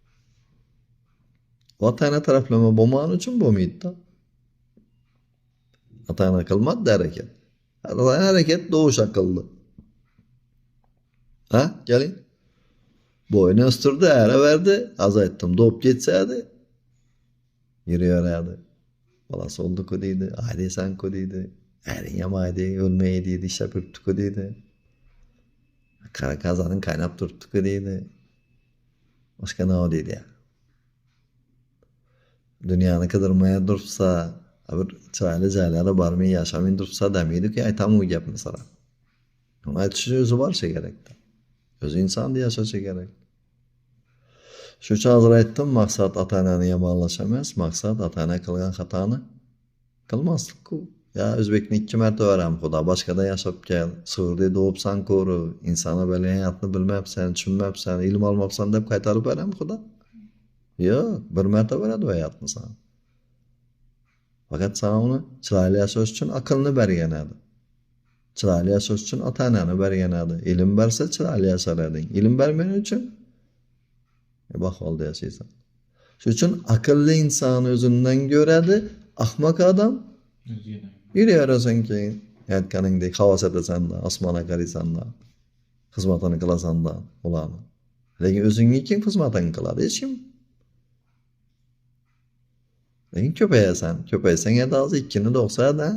Ota-ona taraflama bo'lmagani uchun bo'lmaydi-da. Ota-ona qilmadi harakat. Ota-ona harakat doğuşa qildi. Ha, keling. Bo'yni o'stirdi, ara verdi. Az aytdim, doğup ketsaydi yuraveradi. Bolasi o'ldi-ku deydi, aydisan-ku deydi. Ering ham aydi, o'lmay deydi, ishlab yuribdi-ku deydi. Qara qazoning qaynab turibdi-ku deydi. Boshqa nima deydi ya? Dunyoni qidirmay turibsa, bir chiroyli joylari bormay yashamay turibsa demaydi-ku, aytaman u gapni sana. Uni aytishi o'zi borishi kerak-da. O'zi insonni yashashi kerak. Shu uchun hozir aytdim, maqsad ota-onani yomonlash emas, maqsad ota-ona qilgan xatoni qilmaslik-ku. Ya o'zbekni 2 marta beraman xudo, boshqada yashab kel, sig'irdek doğubsan ko'ri, insonni bilgan hayotni bilmabsan, tushunmabsan, ilm olmabsan deb qaytarib beraman xudo. Yo'q, bir marta beradi u hayotni sana. Faqat sana uni chiroyli yashash uchun aqlni bergan edi. Chiroyli yashash uchun ota-onani bergan edi. Ilm bersa chiroyli yashar eding. Ilm bermagani uchun bahvolda yashaysan. Shuning uchun aqlli inson o'zidan ko'radi, ahmoq odam yurayverasan keyin. Aytganingdek havas etasan-da, osmonga qaraysan-da, xizmatini qilasan-da ularni. Lekin o'zingni kim xizmatini qiladi? Hech kim. Lekin ko'payasan, ko'paysang endi hozir 2ni doğsa-da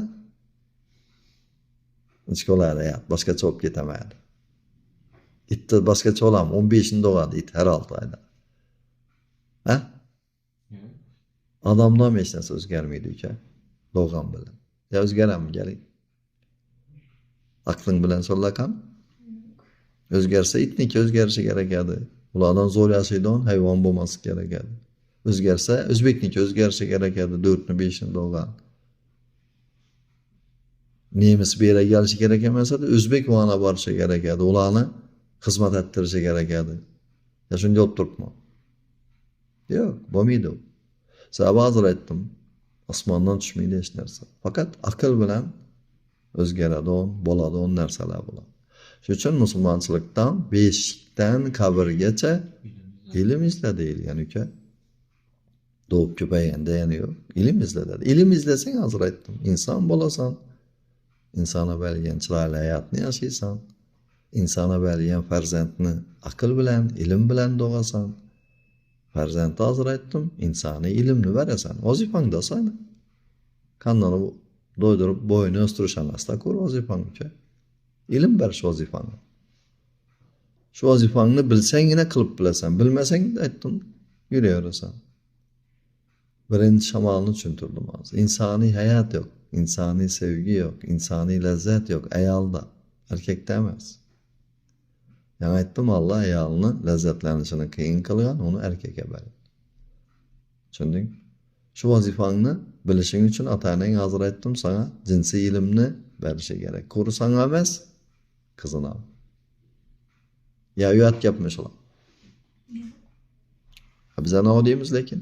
ichko'ladi, boshqacha bo'lib ketaman. Itda boshqacha bo'ladimi? 15ni doğadi it har 6 oyda. Ha? Odamdan ham hech narsa o'zgarmaydi uka. Doğgan bilan. Ya o'zgaradimi keling? Aqling bilan so'rlaqam? O'zgarsa itniki o'zgarishi kerak edi. Ulardan zo'r yashaydigan hayvon bo'lmasi kerak edi. O'zgarsa o'zbekniki o'zgarishi kerak edi, 4ni 5ni doğgan. Nemis bu yerga kelishi kerak emas edi, o'zbek vana borishi kerak edi, ularni xizmat ettirishi kerak edi. Ya shunday bo'lib turibmi? Yo'q, bo'lmaydi u. Sababi hozir aytdim, osmondan tushmaydi hech narsa. Faqat aql bilan o'zgaradi, bo'ladi, on narsalar bo'ladi. Shuning uchun musulmonchilikdan beshikdan qabrgacha ilm izla deyilgan uka. Doğup ko'payganda yana yo'q, ilm izla dedi. Ilm izlasang hozir aytdim, inson bo'lasan. Insona berilgan chiroyli hayotni yashaysan. Insona berilgan farzandni aql bilan, ilm bilan doğasan. Farzandni hozir aytdim, insoniy ilmni berasan. Vazifangda sani. Qandani do'ydirib, bo'yini o'stirish emasda, ko'r vazifang uka. Ilm berish vazifang. Shu vazifangni bilsanggina qilib bilasan, bilmasang aytdim, yurayverasan. Birinchi shamolni tushuntirdim hozir. Insoniy hayot yo'q, insoniy sevgi yo'q, insoniy lazzat yo'q ayolda, erkakda emas. Yani aytdim, Alloh ayolni lazzatlanishini qiyin qilgan, uni erkakka berdi. Tushunding? Shu vazifangni bilishing uchun ota-onang hozir aytdim sana jinsiy ilmni berishi kerak. Ko'rsang emas, qizini. Ya uyat gapmi shular? Biz nima deymiz lekin?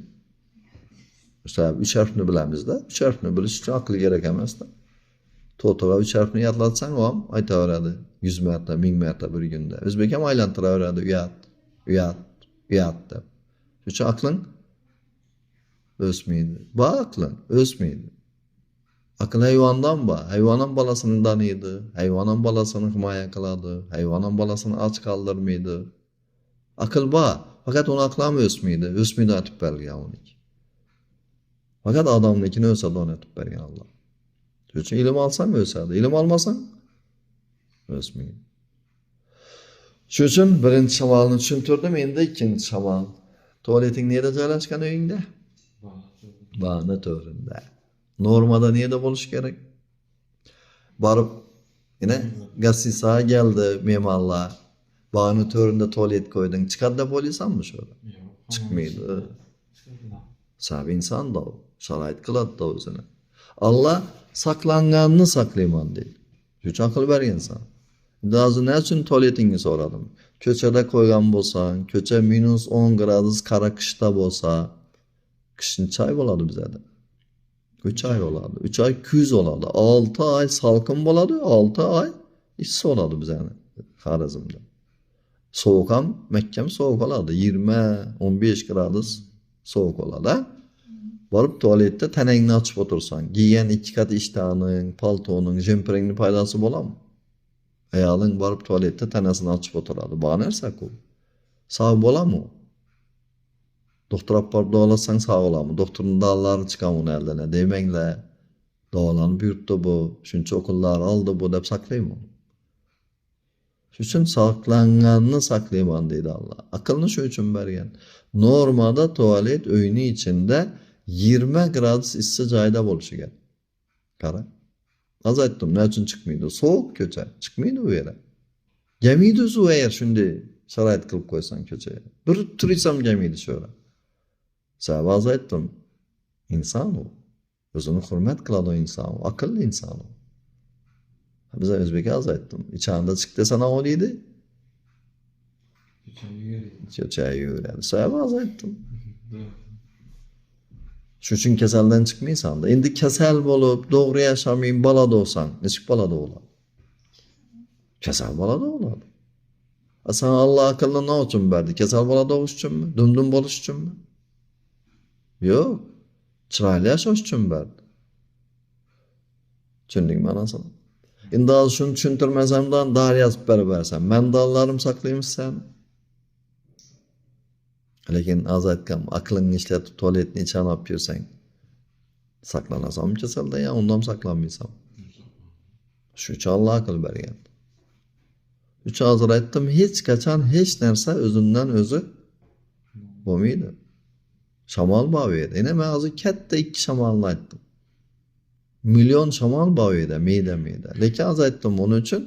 Mesela 3 harfni bilamizda, 3 harfni bilish uchun aql kerak emasda. To'tiga 3 harfni yodlatsang, u ham aytaveradi 100 marta, 1000 marta bir kunda. O'zbek ham aylantiraveradi uyat, uyat, uyat deb. Shuning uchun aqling o'smaydi. Bor aqling o'smaydi. Aql hayvondan bor. Hayvon ham bolasini taniydi, hayvon ham bolasini himoya qiladi, hayvon ham bolasini och qoldirmaydi. Aql bor, faqat uni aqli ham o'smaydi. O'smaydi aytib berilgan uniki. Faqat odamnikini o'sadi, uni aytib bergan Alloh. Shuning uchun ilm olsang o'sadi, ilm olmasang o'smaydi. Shuning uchun birinchi savolni tushuntirdim, endi ikkinchi savol. Tualeting nerede joylashgan uyingda? Bag'ni to'rinda. Normada nerede bo'lishi kerak? Borib Yine gazete geldi mimarlar. Bağının töründe tuvalet koydun. Çıkar da polis mi şöyle? Yo'q. Chiqmaydi. Chiqadi. Sabi insan da o. Sharoit qiladi da o'zini. Alloh saqlanganini saqlayman deydi. Shu uchun aql bergan sana. Endi hozir ne uchun tualetingni so'radim? Ko'chada qo'ygan bo'lsang, ko'cha -10 gradus qora qishda bo'lsa, qish necha oy bo'ladi bizada? 3 oy bo'ladi. 3 oy kuz bo'ladi. 6 oy salqin bo'ladi, 6 oy issiq bo'ladi bizani Xorazmda. Sovuq ham mahkam sovuq bo'ladi. 20-15 gradus sovuq bo'ladi. Borib tualetda tanangni ochib o'tirsang, giygan 2 qat ishtoning, paltoning, jemperingni foydasi bo'ladimi? Ayoling borib tualetda tanasini ochib o'tiradi. Bu narsa-ku. Sog' bo'ladimi? Doktor olib borib davolasang sog' bo'ladimi? Doktorning dorilari chiqadi uni eldan. Demanglar. Davolanib yuribdi bu, shuncha ukollar oldi bu deb saqlaymi? Shu uchun saqlanganni saqlayman deydi Alloh. Aqlni shu uchun bergan. Normada tualet uyni ichida 20 gradus issiq joyda bo'lishi kerak. Qara. Az aytdim, ne uchun chiqmaydi? Sovuq ko'cha, chiqmaydi u yerga. Gelmaydi o'zi u yer shunday sharoit qilib qo'ysang ko'chaga. Bir tursam gelmaydi shu yerga. Sababi az aytdim, inson u. O'zini hurmat qiladi o inson, u aqlli inson u. Biz o'zbek az aytdim. Ichanda chiq desa nima deydi? Ko'chaga yuguradi. Ko'chaga yuguradi. Sababi az aytdim. To'g'ri. Shu uchun kasaldan chiqmaysan da. Endi kasal bo'lib, to'g'ri yashamay bola tug'sang, nechuk bola tug'iladi? Kasal bola tug'iladi. A sana Alloh aqlni nima uchun berdi? Kasal bola tug'ish uchunmi? Dum-dum bo'lish uchunmi? Yo'q. Chiroyli yashash uchun berdi. Tushundingmi ma'nosini? Endi hozir shuni tushuntirmasamdan dori yozib berib bersam, men dorilarim saqlaymiz seni. Lekin hozir aytgan, aqlingni ishlatib tualetni ichana olib yursang, saqlanasanmi kasaldan yo undan saqlanmaysan? Shu uchun Alloh aql bergan. Uch hozir aytdim, hech qachon hech narsa o'zidan o'zi bo'lmaydi. Shamol bor u yerda. Endi men hozir katta 2 shamolni aytdim. Million shamol bor u yerda, mayda-mayda. Lekin hozir aytdim, buning uchun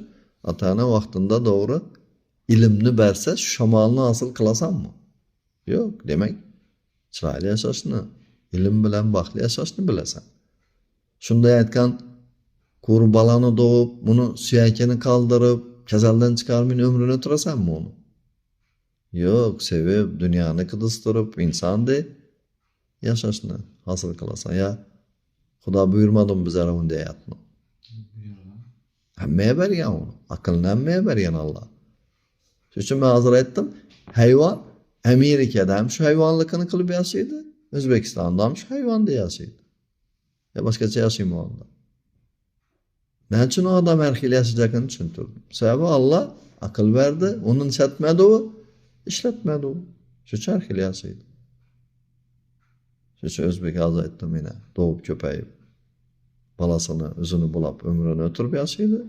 ota-ona vaqtida to'g'ri ilmni bersa, shu shamolni hosil qilasanmi? Yo'q, demak, chiroyli yashashni, ilm bilan baxtli yashashni bilasan. Shunday aytgan, ko'r bolani tug'ib, buni suyakini qoldirib, kasaldan chiqarmay umrini o'tirasanmi uni? Yo'q, sevib, dunyoni qidistirib, insondek yashashni hosil qilasan. Ya Xudo buyurmadimi bizlarga bunday hayotni? Buyurdi. Hammaga bergan uni. Aqlni hammaga bergan Alloh. Shuning uchun men hozir aytdim, hayvon Amerikada ham shu hayvonlikini qilib yashaydi, O'zbekistonda ham shu hayvonda yashaydi. Ya boshqacha yashaymi onda? Nima uchun odam har xil yashayotganini tushuntirdim. Sababi Alloh aql berdi, uni ishlatmadi u, ishlatmadi u. Shu uchun har xil yashaydi. Shu uchun o'zbek hozir aytdim, meni tug'ib ko'payib, bolasini o'zini bulab umrini o'tirib yashaydi.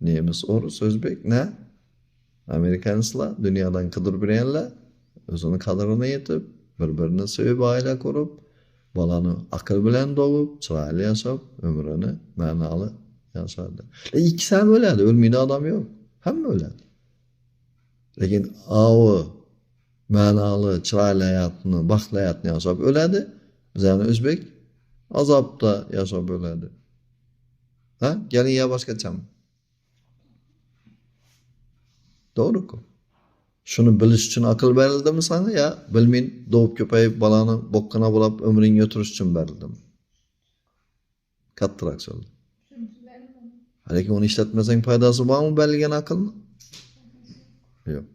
Nemis, o'ris, o'zbek, na? Amerikanislar dunyodan qidirib yurganlar o'zini qadrini yetib, bir-birini sevib oila qurib, bolani aql bilan tug'ib, chiroyli yashab, umrini ma'noli yashadi. Ikkisi ham o'ladi, o'lmaydi odam yo'q. Hamma o'ladi. Lekin ovi ma'noli, chiroyli hayotni, baxtli hayotni yashab o'ladi. Bizani o'zbek azobda yashab o'ladi. Ha? Keling ya boshqachami? To'g'ri-ku. Shuni bilish uchun aql berildimi sana ya bilmay tug'ib ko'payib bolani boqqina bo'lib umringni o'tirish uchun berildimi? Kattaroq so'z. Lekin uni ishlatmasang foydasi bormi berilgan aqlni? Yo'q.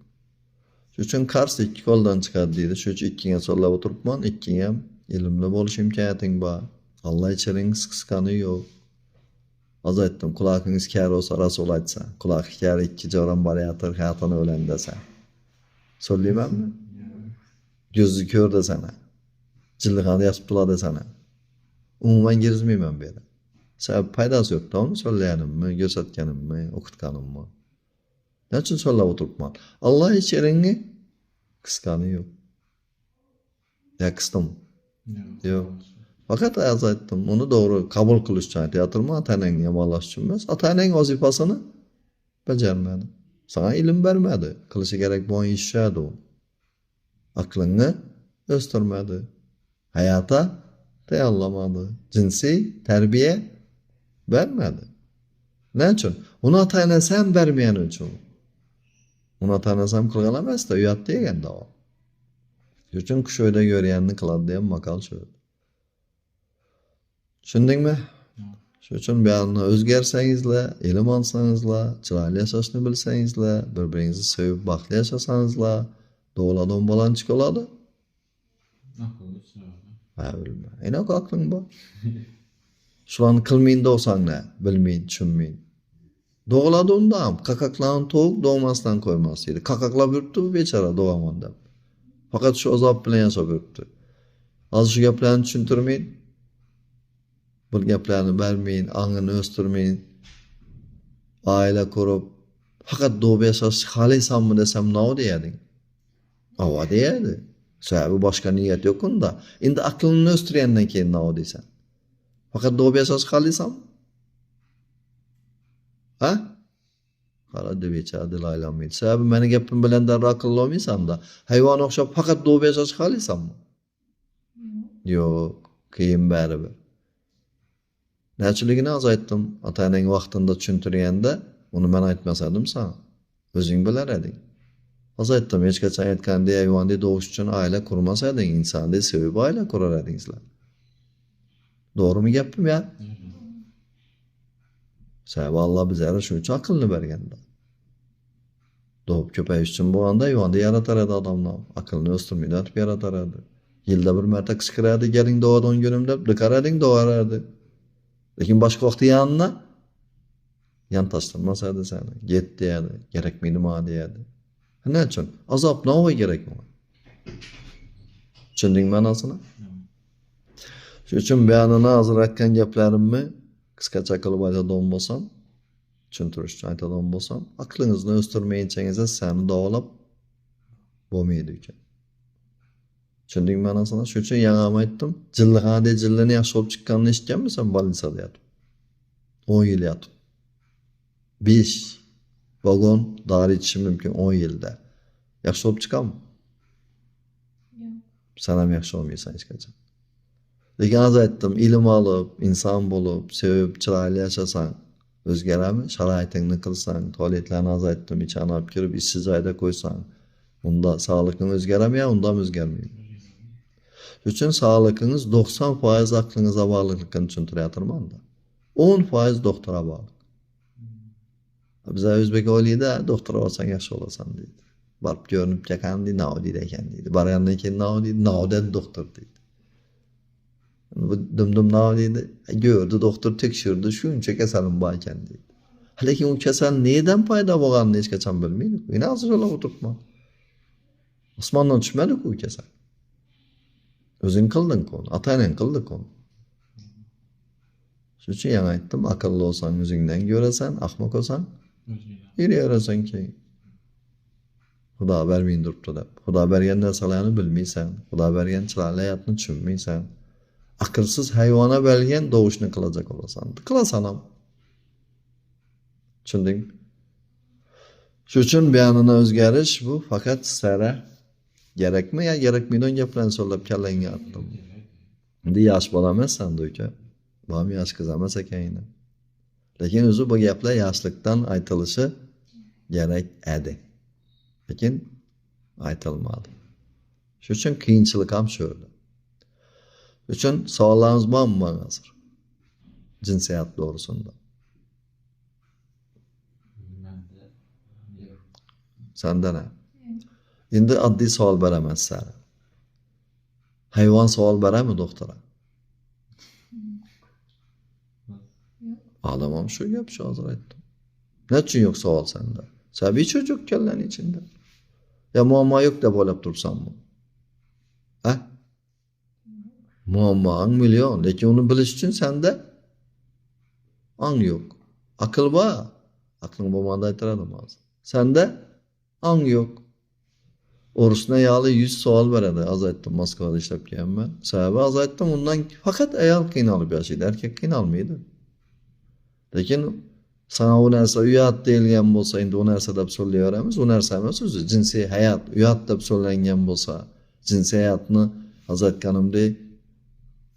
Shuning uchun qars ikki qo'ldan chiqadi deydi. Shuning uchun ikkiga so'zlab o'tiribman, ikkiga ham ilmli bo'lish imkoniyating bor. Alloh icharingiz qisqani yo'q. Hozir aytdim, quloqingiz kar bo'lsa Rasul aytsa, quloqi kar ikki jo'ram borayotir, hayotini o'lan desa. So'zlaymanmi? Ko'zi ko'r desana. Jillixona yotib turadi desana. Umuman girizmayman bu yerga. Sabab foydasi yo'q, to'g'rimi? So'zlaganimmi, ko'rsatganimmi, o'qitganimmi? Nima uchun so'zlab o'tiribman? Alloh icharingni qisqani yo'q. Ya qisdim? Yo'q. Faqat hozir aytdim, uni to'g'ri qabul qilish uchun aytyapman, ota-onangni yomonlash uchun emas. Ota-onang vazifasini bajarmadi. Sana ilm bermadi. Qilishi kerak bo'lgan ish edi u. Aqlingni o'stirmadi. Hayota tayyorlamadi. Jinsiy tarbiya bermadi. Ne uchun? Uni ota-onasi ham bermagani uchun. Uni ota-onasi ham qilgan emasda, uyat deganda o. Shuning uchun qush uyda ko'rganini qiladi degan maqol shu. Tushundingmi? Shuning uchun bu o'zgarsangizlar, ilm olsangizlar, chiroyli yashashni bilsangizlar, bir-biringizni sevib baxtli yashasangizlar, doğuladan bolanchik bo'ladi. Aqlli chiroyli. Ha, bilma. Enoq aqling bor. Shularni qilmayin desang ne? Bilmayin, tushunmayin. Doğuladı unda ham. Qaqaqlagan tovuq doğmasdan qo'ymas deydi. Qaqaqlab yuribdi bu bechora doğaman deb. Faqat shu azob bilan yashab yuribdi. Hozir shu gaplarni tushuntirmayin. Bu gaplarni bermayin, ongini o'stirmayin. Oila qurib, faqat doğib yashashni xohlaysanmi desam, nima deyading? Ava deyadi. Sababi boshqa niyat yo'q unda. Endi aqlini o'stirgandan keyin nima deysan? Faqat doğib yashashni xohlaysanmi? Ha? Qara deb bechora dil aylanmaydi. Sababi meni gapim bilan darrov aqlli olmaysan-da. Hayvon o'xshab faqat doğib yashashni xohlaysanmi? Yo'q, qiyin baribir. Nachiligini hozir aytdim. Ota-onang vaqtida tushuntirganda, uni men aytmasadim sana. O'zing bilar eding. Hozir aytdim, hech qachon aytgandek hayvondek doğush uchun oila qurmas eding, insondek sevib oila qurar edingizlar. To'g'rimi gapim ya? Sababi Alloh bizlarga shuning uchun aqlni berganda. Doğup ko'payish uchun bo'lganda hayvondek yaratar edi odamlar. Aqlni o'stirmaydi, atib yaratar edi. Yilda bir marta qichqiradi, keling doğadan kunim deb, diqar eding, doğar edi. Lekin boshqa vaqtda yanına yan tashlamas edi seni. Ket deyadi, kerakmaydi ma deyadi. Ne uchun? Azob nima kerak unga? Tushunding ma'nosini? Shuning uchun bu hozir aytgan gaplarimni qisqacha qilib aytadigan bo'lsam, tushuntirish uchun aytadigan bo'lsam, aqlingizni o'stirmayinchangizda seni davolab bo'lmaydi ekan. Tushunding ma'nosini? Shuning uchun yana ham aytdim, jillixonada jillini yaxshi bo'lib chiqqanini eshitganmisan больницада yotib? 10 yil yotib. 5 vagon dori ichishi mumkin 10 yilda. Yaxshi bo'lib chiqadimi? Yo'q. Sen ham yaxshi olmaysan hech qachon. Lekin hozir aytdim, ilm olib, inson bo'lib, sevib, chiroyli yashasang, o'zgaradimi? Sharoitingni qilsang, tualetlarni hozir aytdim, ichani olib kirib, ishsiz joyda qo'ysang, unda sog'liqing o'zgaradimi yo unda ham o'zgarmaydi? Shuning uchun sog'liqingiz 90% aqlingizga bog'liqligini tushuntiryapman-da. 10% doktora bog'liq. Bizlar o'zbek o'ylaydi, doktor olsang yaxshi bo'lasan deydi. Borib ko'rinib kelgan deydi, nima deydi ekan deydi. Borgandan keyin nima deydi, nima dedi doktor deydi. Bu dum-dum nima deydi, ko'rdi doktor, tekshirdi, shuncha kasalim bor ekan deydi. Lekin u kasal nedan paydo bo'lganini hech qachon bilmaydi. Yana hozir o'ylab o'tiribman. Osmondan tushmadi-ku u kasal. O'zing qilding-ku uni, ota-onang qildi-ku uni. Shuning uchun yana aytdim, aqlli bo'lsang o'zingdan ko'rasan, ahmoq bo'lsang yuriyarasan keyin. Xudo bermayin turibdi deb. Xudo bergan narsalarni bilmaysan, Xudo bergan chiroyli hayotni tushunmaysan. Aqlsiz hayvona bergan dovushni qilajak bo'lasan. Qilasan ham. Tushundingmi? Shuning uchun bu o'zgarish bu faqat sara kerakmi yo kerakmaydigan gaplarni so'zlab kallangga otdim. Endi yosh bola emassan uka. Bu ham yosh qiz emas ekan endi. Lekin o'zi bu gaplar yoshlikdan aytilishi kerak edi. Lekin aytilmadi. Shuning uchun qiyinchilik ham shu yerda. Shuning uchun savollarimiz bormi hozir? Jinsiyat to'g'risida. Menda yo'q. Senda ne? Endi oddiy savol beraman sizlarga. Hayvon savol beradimi doktora? Yo'q. Odam ham shu gap shu hozir aytdim. Nechun yo'q savol senda? Sabiy çocuk kallani içinde. Ya muammo yo'q deb o'ylab turibsanmi? Ha? Muammoing million, lekin uni bilish uchun senda ong yo'q. Aql bor. Aqling bo'lmaganda aytiradim hozir. Senda ong yo'q. O'risni ayoli 100 savol beradi. Az aytdim, Moskvada ishlab kelganman. Sababi az aytdim, undan faqat ayol qiynalib yashaydi, erkak qiynalmaydi. Lekin sana u narsa uyat deyilgan bo'lsa, endi u narsa deb so'zlayveramiz. U narsa emas o'zi, jinsiy hayot uyat deb so'zlangan bo'lsa, jinsiy hayotni az aytganimdek,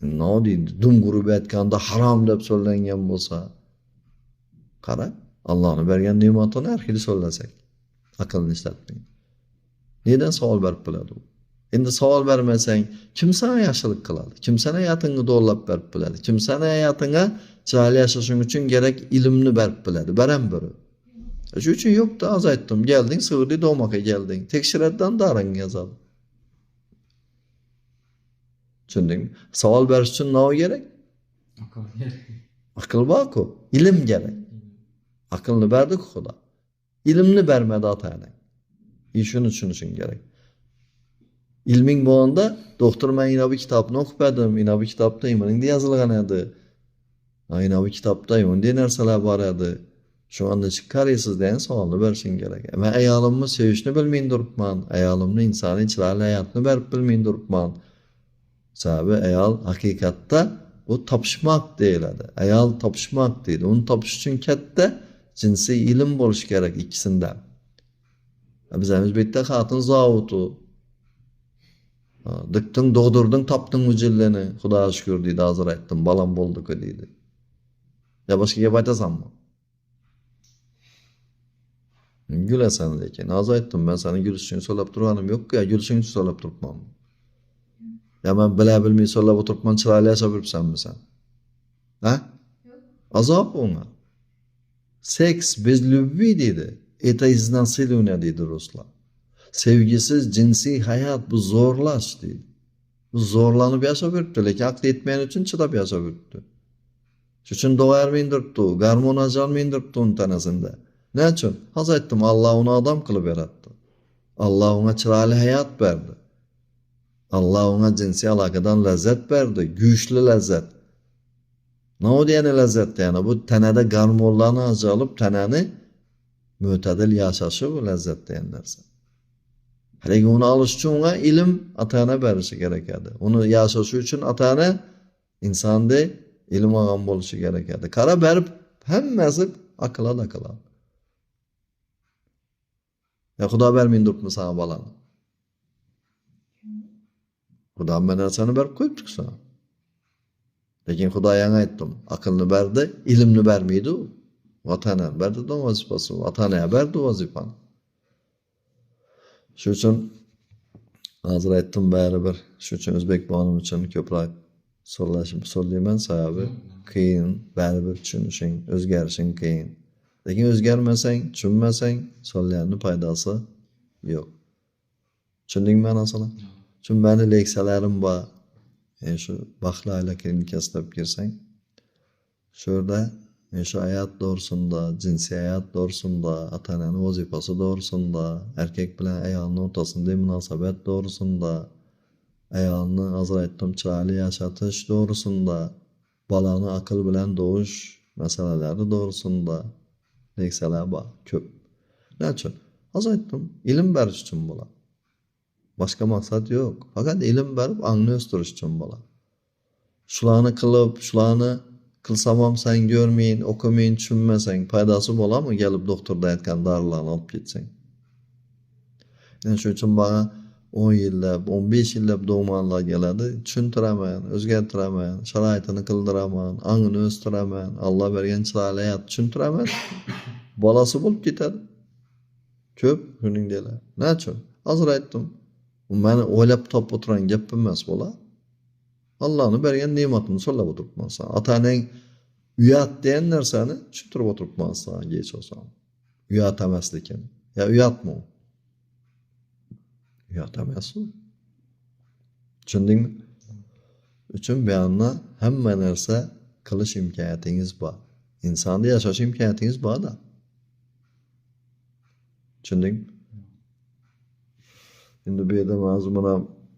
nima deydi, dum qurib aytganda harom deb so'zlangan bo'lsa, qara, Allohning bergan ne'matini har xil so'zlasak, aqlni ishlatmay. Nedan savol berib biladi u? Endi savol bermasang, kim sana yaxshilik qiladi? Kim sana hayotingni to'g'rilab berib biladi? Kim sana hayotingga chiroyli yashashing uchun kerak ilmni berib biladi? Baram biri. Shu uchun yo'qda, az aytdim, kelding, sigirli do'moqqa kelding. Tekshiradidan daring yozadi. Tushundingmi? Savol berish uchun nima kerak? Aql kerak. Aql bor-ku, ilm kerak. Aqlni berdi-ku Xudo. Ilmni bermadi ota-onang. Shuni tushunishing kerak. Ilming bo'lganda, doktor men ina bu kitobni o'qib edim, ina bu kitobda nimaning yozilgan edi. Ina bu kitobda bunday narsalar bor edi. Shunga nechik qaraysiz degan savolni berishing kerak. Men ayolimni sevishni bilmay turibman, ayolimni insoniy chiroyli hayotni berib bilmay turibman. Sababi ayol haqiqatda bu topishmoq deyiladi. Ayol topishmoq deydi. Uni topish uchun katta jinsiy ilm bo'lishi kerak ikkisinda. Biz o'zbekda xotin zavutu. Dikding, doğdurdun, tapdın ucilleni. Xudoga şükür deydi, hozir aytdim, balam bo'ldi-ku deydi. Ya boshqa gap aytasanmi? Gulasan lekin. Hozir aytdim, men seni gulish uchun so'lab turganim yo'q-ku, ya gulishing uchun so'lab turibmanmi? Ya men bila bilmay so'lab o'tiribman, chiroyli yashab yuribsanmi sen? Ha? Azob unga. Seks bez любви deydi. Это изнасилование deydi ruslar. Sevgisiz jinsiy hayot bu zo'rlash deydi. Bu zo'rlanib yashab yuribdi, lekin aqli yetmagani uchun chidab yashab yuribdi. Shu uchun dog'armay turibdi, gormon ajralmay turibdi uni tanasida. Nima uchun? Hozir aytdim, Alloh uni odam qilib yaratdi. Alloh unga chiroyli hayot berdi. Alloh unga jinsiy aloqadan lazzat berdi, güçlü lazzat. Nima degani lazzat degani? Bu tanada gormonlarni ajralib, tanani mo'tadil yashashi bu lazzat degan narsa. Haligi uni olish uchun unga ilm ota-ona berishi kerak edi. Uni yashashi uchun ota-ona insondek ilm olgan bo'lishi kerak edi. Qara berib hammasi aql aql. Ya Xudo bermay turibmi sana bolani? Xudo hamma narsani berib qo'yibdi-ku sana. Lekin Xudo yana aytdim, aqlni berdi, ilmni bermaydi u. Vatana berdi vazifasi, vatana berdi vazifani. Shu uchun hozir aytdim baribir, shu uchun o'zbek bonim uchun ko'proq so'zlayman, sababi qiyin, baribir tushunishing, o'zgarishing qiyin. Lekin o'zgarmasang, tushunmasang, so'zlaganning foydasi yo'q. Tushundingmi ma'nosini? Chunki meni leksiyalarim bor. Shu Baxtli oila klinikasida olib kirsang, shu yerda shu hayot to'g'risida, jinsiy hayot to'g'risida, ota-onaning vazifasi to'g'risida, erkak bilan ayolning o'rtasidagi munosabat to'g'risida, ayolni hozir aytdim chiroyli yashatish to'g'risida, bolani aql bilan dog'ish masalalari to'g'risida leksiyalar bor, ko'p. Nima uchun? Hozir aytdim, ilm berish uchun bo'ladi. Boshqa maqsad yo'q. Faqat ilm berib, angni o'stirish uchun bo'ladi. Shularni qilib, shularni qilsam ham sen ko'rmayin, o'qimayin, tushunmasang foydasi bo'ladimi? Kelib doktorda aytgan dorilarni olib ketsang. Yani shuning uchun bana 10 yillab, 15 yillab dog'manlar keladi, tushuntiraman, o'zgartiraman, sharoitini qildiraman, angini o'stiraman, Alloh bergan chiroyli hayot tushuntiraman. Bolasi bo'lib ketadi. Ko'p shuningdaylar. Nima uchun? Hozir aytdim. Bu meni o'ylab topib o'tirgan gap emas bola. Allohning bergan ne'matini so'lab o'tiribman sana. Ota-onang uyat degan narsani tushuntirib o'tiribman sana, kech olsam. Uyat emasligini. Ya uyatmi u? Uyat emas u. Tushundingmi? Uchun bu yoqda hamma narsa qilish imkoniyatingiz bor. Insonda yashash imkoniyatingiz bor-da. Tushundingmi? Endi bu yerda mavzu mana